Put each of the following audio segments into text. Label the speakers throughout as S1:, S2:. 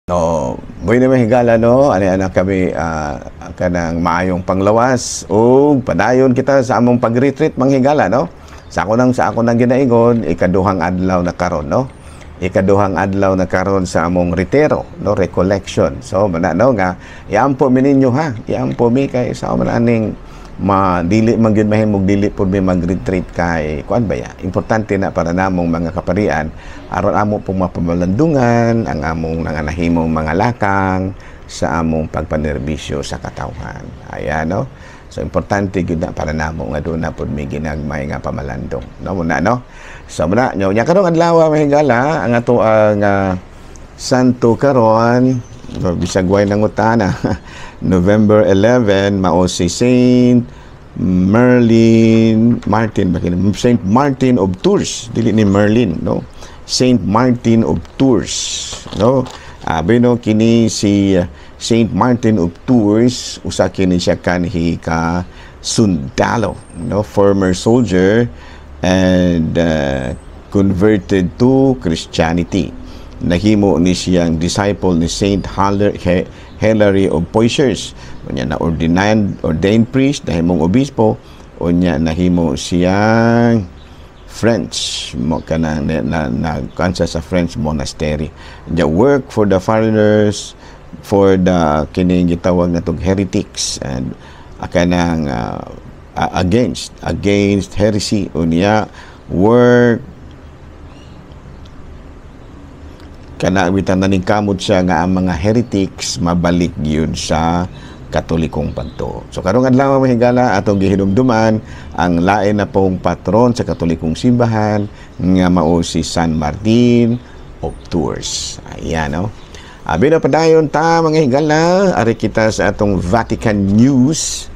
S1: No, buhi na, mga higala, no, ani ana kami kanang maayong panglawas ug padayon kita sa among pag-retreat, mga higala, no. Sa ako nang ginaingon, ikaduhang adlaw na karon, no. Ikaduhang adlaw na karon sa among retiro, no, recollection. So mana, no, nga iampo mi ninyo ha. Iampo mi kay sa man aning ma dili man gyud mahimong dili pud mi mag-retreat kay kuan ba ya. Importante na para namong mga kaparian aron amo pong mapamalandungan ang among nanganahimong mga lakang sa among pagpanerbisyo sa katawhan. Ayan, no. So importante gyud na para namo nga doon na pud mi ginagmay nga pamalandong. No muna, no. So muna nyo nya karong adlaw, mga higala, ang ato ang santo karon, no, bisag way nangutana, November 11, mao si Saint Merlin Martin ba kini? Saint Martin of Tours, dili ni Merlin, no, Saint Martin of Tours, no. Abi no, kini si Saint Martin of Tours, usa kini siya kanhi ka sundalo, no, former soldier and converted to Christianity. Nahimo ni siyang disciple ni Saint Hilary of Poitiers. Unya na ordained priest, nahimong obispo, unya nahimo siyang French mo kana na kansa sa French monastery. The work for the foreigners, for the kining gitawag na tong heretics and kanang against heresy, unya work kana bitan naning kamot siya nga ang mga heretics mabalik gyud sa Katolikong pagtuo. So karong adlaw, mga higala, atong gihinumduman ang lain na pong patron sa Katolikong simbahan nga mao si San Martin of Tours. Ayan, no. Abi na, padayon ta, mga higala, ari kita sa atong Vatican News.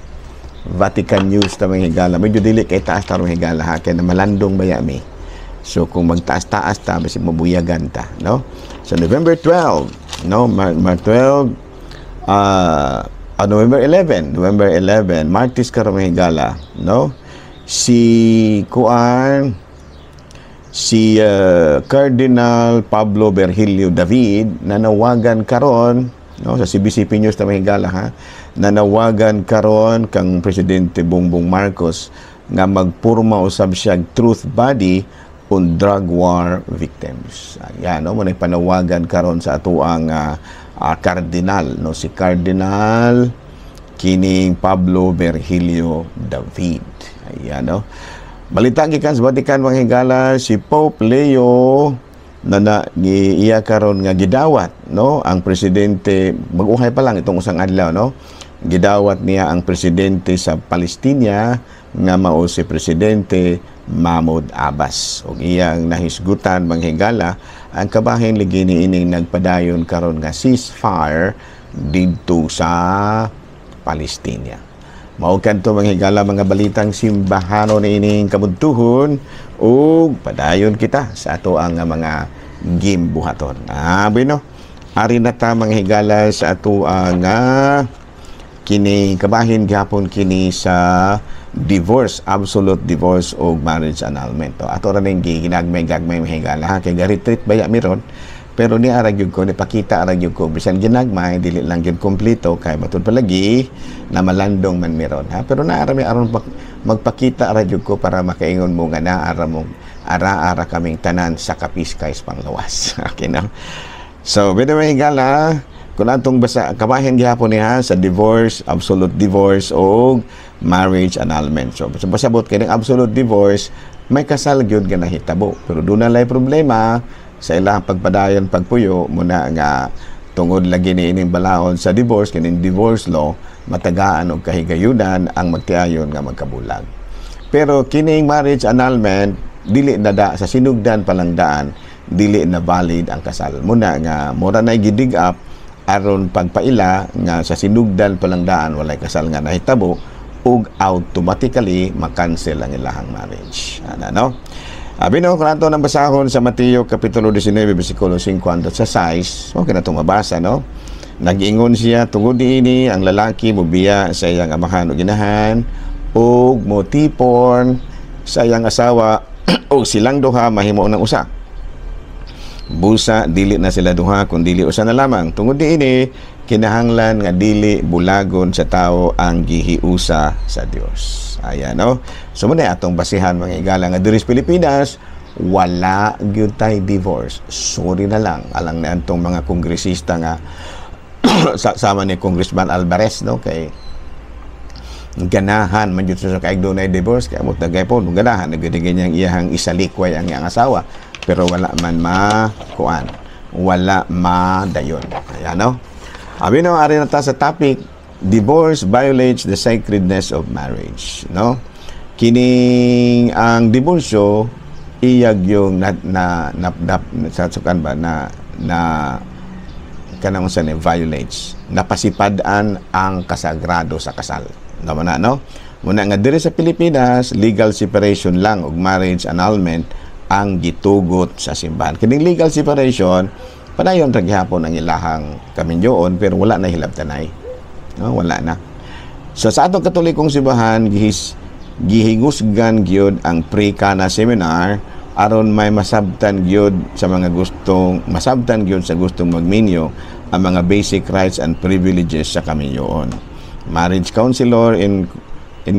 S1: Vatican News ta, mga higala. Medyo dili kay taas ta, mga higala, ha, kay na malandong baya mi. So kung magtaas-taas ta, basi mabuyagan ta, no? So November 12, no, Mar 12, November 11, November 11, Martes karon, mga higala, no? Si kuan si Cardinal Pablo Virgilio David nanawagan karon, no, sa CBCP News ta, mga higala, ha, nanawagan karon kang Presidente Bongbong Marcos nga magpurma usab siya truth body on drug war victims. Ayan, no, mo panawagan karon sa atuang cardinal, no, si Cardinal kining Pablo Virgilio David. Ayan, no. Balita gikan sa Vatican, mga higala, si Pope Leo na iya karon nga gidawat, no, ang presidente, mag-uhay pa lang itong usang adlaw, no, gidawat niya ang presidente sa Palestina nga mao si Presidente Mahmoud Abbas ug iyang nahisgutan, mga higala, ang kabahin lagi ni ining nagpadayon karon nga ceasefire didto sa Palestina. Mao kadto, mga higala, mga balitang simbahano ni ining kabuntuhon ug padayon kita sa ato ang mga gimbuhaton. Ah, bueno. Ari na ta, mga higala, sa ato ang kini kabahin gihapon kini sa divorce, absolute divorce o marriage annulment. To ato ra ning ginagmay-gagmay, mga higala, ha, kay ga-retreat baya miron, pero ni ara gyud ko ni pakita ara gyud ko bisan ginagmay, dili lang gyud kompleto kay matud palagi na malandong man miron, ha, pero naara mi aron magpakita ara gyud ko para makaingon mo nga naara mo ara-ara kaming tanan sa kapiskay panglawas. Okay na. So bida, mga higala, kung atong basa kabahin gihapon niya sa divorce, absolute divorce o marriage annulment. So sa pasabot kay absolute divorce, may kasal gyud nga nahitabo pero doon na lay problema sa ilang pagpadayon pagpuyo muna nga tungod lagi ni ining balaod sa divorce, kining divorce law, matagaan og kahigayunan ang magtiayon nga magkabulag. Pero kining marriage annulment, dili na da sa sinugdan pa lang daan, dili na valid ang kasal muna nga mura na gidig up aron pagpaila nga sa sinugdan pa lang daan walay kasal nga nahitabo ug automatically makancel ang ilahang marriage ana, no. Abi no, kung ato nang basahon sa Mateo kapitulo 19 bersikulo 5 sa 6, okay na itong mabasa, no? Nag-ingon siya, "Tungod niini ang lalaki mobiya sa iyang amahan ug inahan ug motipon sa iyang asawa ug silang duha mahimo ng usa." Busa dili na sila duha kun dili usa na lamang. Tungod niini, kinahanglan nga dili bulagon sa tao ang gihiusa sa Dios. Ayan, no? So muna atong basihan, mga higala, nga diri sa Pilipinas wala gyud tay divorce. Sorry na lang alang na antong mga kongresista nga sama ni Congressman Alvarez, no, kay ganahan man jud sa kay dunay divorce, kay amot na po ganahan na gyud ganyang iyahang isalikway ang iyang asawa, pero wala man ma kuan, wala madayon. Ayan, no? Abi no, ari na ta sa topic, divorce violates the sacredness of marriage, no? Kining ang diborsyo iyag yung na, na sa sukan ba na na kanang sa ni violates, napasipad-an ang kasagrado sa kasal. Tama na, no? Muna nga diri sa Pilipinas, legal separation lang ug marriage annulment ang gitugot sa simbahan. Kining legal separation, padayon ra gihapon ang ilahang kaminyoon, pero wala na hilabtanay. No, wala na. So sa atong Katolikong simbahan, gihingusgan gyud ang pre-Cana seminar aron may masabtan gyud sa mga gustong masabtan gyud sa gustong magminyo ang mga basic rights and privileges sa kaminyoon. Marriage counselor in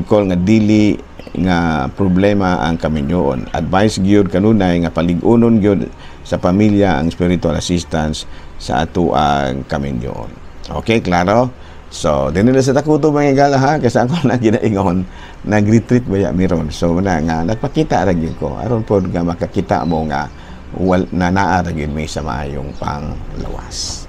S1: call nga dili nga problema ang kaminyoon. Advice gyud kanunay nga palig-unon gyud sa pamilya ang spiritual assistance sa atoang kaminyoon. Okay, klaro? So, dinhi na sa Takuto, mga higala, ha, kasi ako na ginaingon, nag-retreat ba ya miron. So, na nga, nagpakita ra gyud ko. Aron pod nga makakita mo nga wal, na naa ra gyud may sa maayong panglawas.